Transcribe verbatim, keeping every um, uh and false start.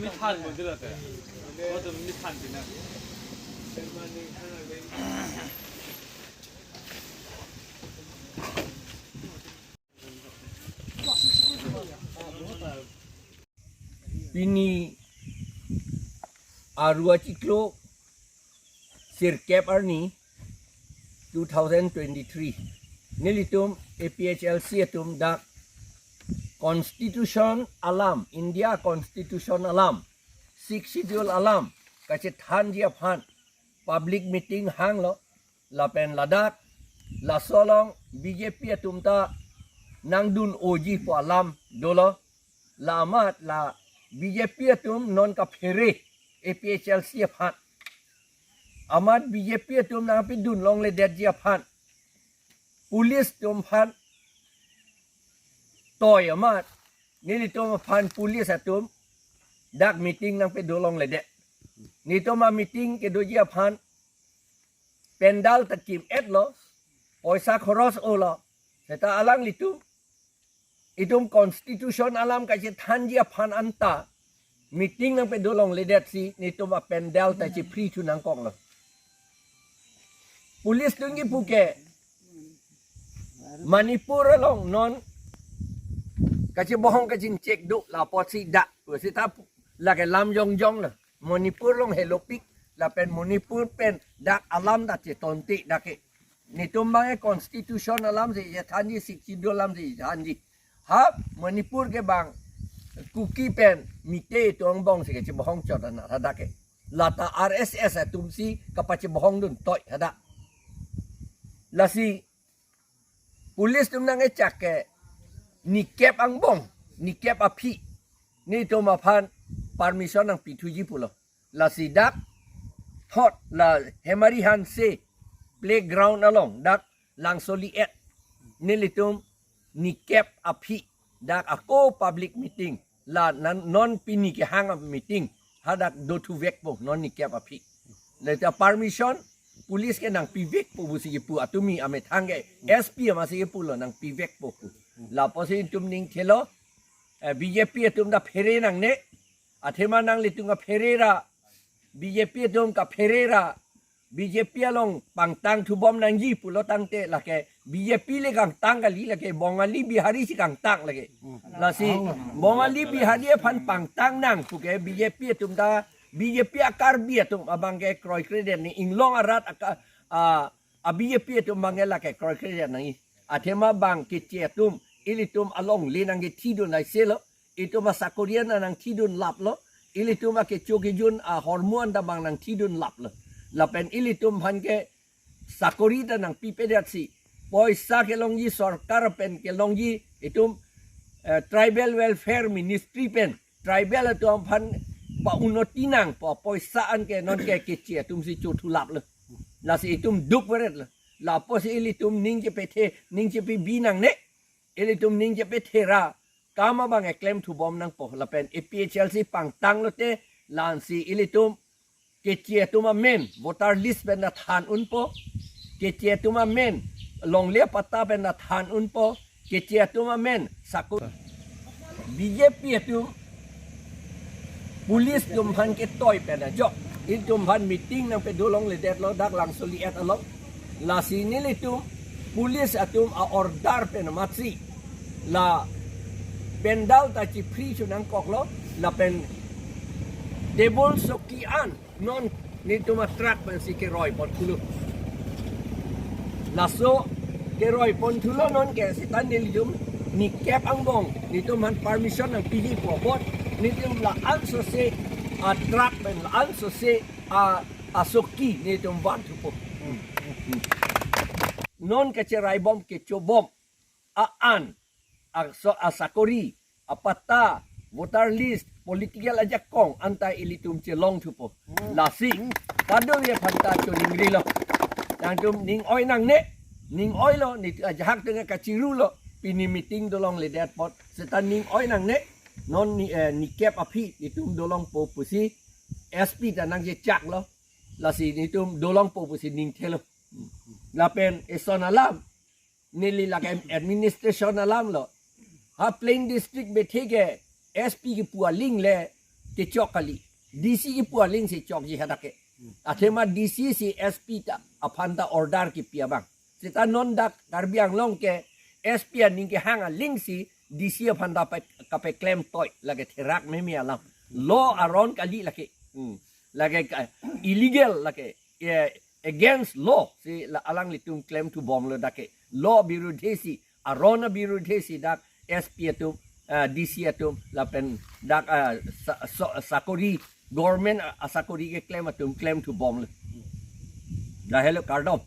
Mithan mo dilo te. Mo to mithan tina. Pini Arua chiklo sirkep arni two thousand twenty-three. Nelitum A P H L C atum dak Constitution alam, India Constitution alam, Sixth Schedule alam kachethanji aphan public meeting hanglo, lapen ladak laso along B J P atum ta nangdun-oji pu alam dolo. La amat la B J P atum non kaphere A P H L C aphan. Amat B J P atum nangpidun longledetji aphan police atum aphan toi amat nelitum aphan police atum dak meeting nangpedo longledet. Nelitum a meeting kedoji aphan pandal ta kim-etlo, poisa khoros-olo. Seta alanglitum itum Constitution alam kachethanji aphan anta meeting nangpedo longledetsi nelitum a pandal ta chepri thu nangkoklo. Police atum kipu ke Manipur along non kachebohong kachingchek do, la apotsi dak, seta lake lam jongjong lo. Manipur along helopik, lapen Manipur pen dak alam ta chetonte dak ke. Nelitum abang ke Constitution alam si chethanji, Sixth Schedule alam si chethanji. Ha Manipur ke bang Kuki pen Meitei atum angbong si kachebohong chot anak hadak ke. Lata R S S atum si kapachebohongdun toi hadak. Lasi police atum nangkechak ke nikep angbong, nikep aphi, nelitum aphan permission nangpithuji pulo. Lasi dak thot la Hemari Hanse playground along dak Langsoli et nelitum nikep aphi dak ako public meeting, la nan non pini kehang a meeting hadak dothuvekpo non nikep aphi. Leta permission police ke nangpivekpo pusi kipu, atumi amethang ke S P ama si kipulo nangpivekpo pu. La apotsi itum ning thelo, eh, B J P atum ta phere nangne, athema nanglitum kaphere ra, B J P atum kaphere ra, B J P along pangtang thubom nangji pulo tangte lake B J P le kangtang kali, lake Bongali Bihari si kangtang lake. Lasi Bongali Bihari aphan pangtang nang puke B J P atum ta, B J P a-Karbi atum abang ke kroikredet ne, inglong arat aka, a, a B J P atum abang ke lake kroikredet nangji. Athema bang keche atum ilitum alongle nangkethidun laiselo. Itum asakori an nangthidun laplo, ilitum akecho kejun ahormu an ta bang nangthidun laplo. Lapen ilitum aphan ke sakori ta nangpipedetsi, poisa kelongji, sorkar pen kelongji, itum, eh, Tribal Welfare Ministry pen tribal atum aphan pa-unnoti nangpo poisa an ke non ke keche atum si chothulaplo. Lasi itum dukveretlo. La apotsi ilitum ning chepethe, ning chepebi nangne. Ilitum ning chepethe ra kam abang eklem thubom nangpo, lapen A P H L C pangtang lote, la-ansi ilitum keche atum amen voter list pen ta than unpo, keche atum amen longle patta pen ta than unpo, keche atum amen sakori. B J P atum police atum aphan ketoi pen ajok itum aphan meeting nangpedo longledetlo dak Langsoli et along. Lasi nelitum police atum a-order pen amatsi la pandal ta chepri chu nangkoklo, lapen table soki an non nelitum a-truck pensi keroi pon thulo. Laso keroi pon thulo non ke seta nelitum nikep angbong nelitum aphan permission nangpiji pu apot nelitum la-an sose a-truck pen la-an sose a, asoki nelitum van thupo. Non kacheraibom kechobom a-an, aso, asakori, apatta, voter list, political ajakong anta ilitum chelong thupo. Lasi kadokave aphan ta choningrilo. Nangtum ning oi nangne, ning oilo, nelitum ajahak atum kachirulo, pini meeting dolongledet apot. Seta ning oi nangne, non ni, eh, nikep aphi nelitum dolongpo pusi S P ta nangchechaklo. Lasi nelitum dolongpo pusi ning thelo. Lapen eson alam, neli lake administration alamlo. Ha Plain District bethe ke S P kipu aling le kechok kali. D C kipu aling si chokji hadak ke. Athema D C si S P ta aphan ta order kipi abang. Seta non dak Karbi Anglong ke S P aning kehang aling si D C aphan ta pe- kapeklem toi lake therak meme alam. Law aron kali lake. Hmm. Lake ka- illegal lake. Eh, against law si la alanglitum klemthu bomlo dak ke. Law birudhe si, aron abirudhe si dak S P atum, ah, D C atum lapen dak, ah, sa- so- sakori, government, ah, sakori keklem atum klemthu bomlo. Dah helo kardom.